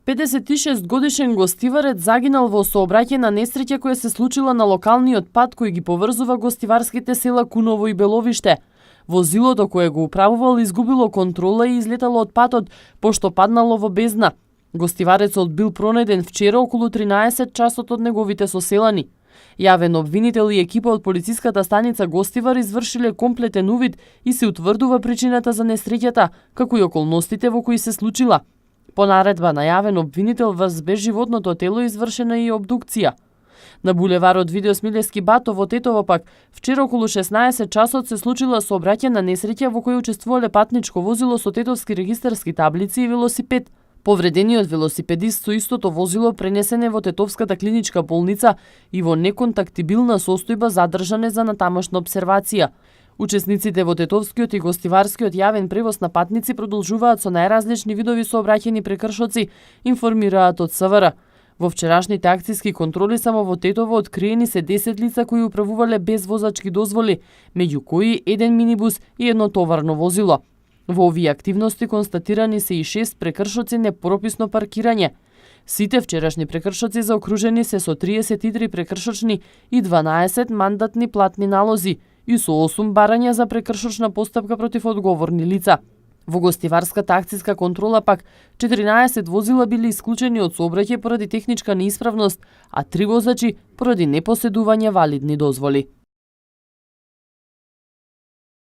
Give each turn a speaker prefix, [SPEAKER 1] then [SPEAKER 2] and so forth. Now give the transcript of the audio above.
[SPEAKER 1] 56-годишен гостиварец загинал во сообраќајна несреќа која се случила на локалниот пат кој ги поврзува гостиварските села Куново и Беловиште. Возилото кое го управувал изгубило контрола и излетало од патот, пошто паднало во бездна. Гостиварецот бил пронајден вчера околу 13 часот од неговите соселани. Јавен обвинител и екипа од полициската станица Гостивар извршиле комплетен увид и се утврдува причината за несреќата, како и околностите во кои се случила. По наредба на јавен обвинител врз безживотното тело извршена и обдукција. На булеварот Видео Смилевски Бато во Тетово пак, вчера околу 16 часот се случила сообраќајна несреќа во која учествувале патничко возило со тетовски регистарски таблици и велосипед. Повредениот велосипедист со истото возило пренесен е во Тетовската клиничка болница и во неконтактибилна состојба задржан е за натамошна обсервација. Учесниците во Тетовскиот и Гостиварскиот јавен превоз на патници продолжуваат со најразлични видови сообраќајни прекршоци, информираат од СВР. Во вчерашните акциски контроли само во Тетово откриени се 10 лица кои управувале без возачки дозволи, меѓу кои еден минибус и едно товарно возило. Во овие активности констатирани се и 6 прекршоци непрописно паркирање. Сите вчерашни прекршоци заокружени се со 33 прекршочни и 12 мандатни платни налози и со 8 барања за прекршочна постапка против одговорни лица. Во Гостиварската акциска контрола пак 14 возила били исклучени од сообраќај поради техничка неисправност, а 3 возачи поради непоседување валидни дозволи.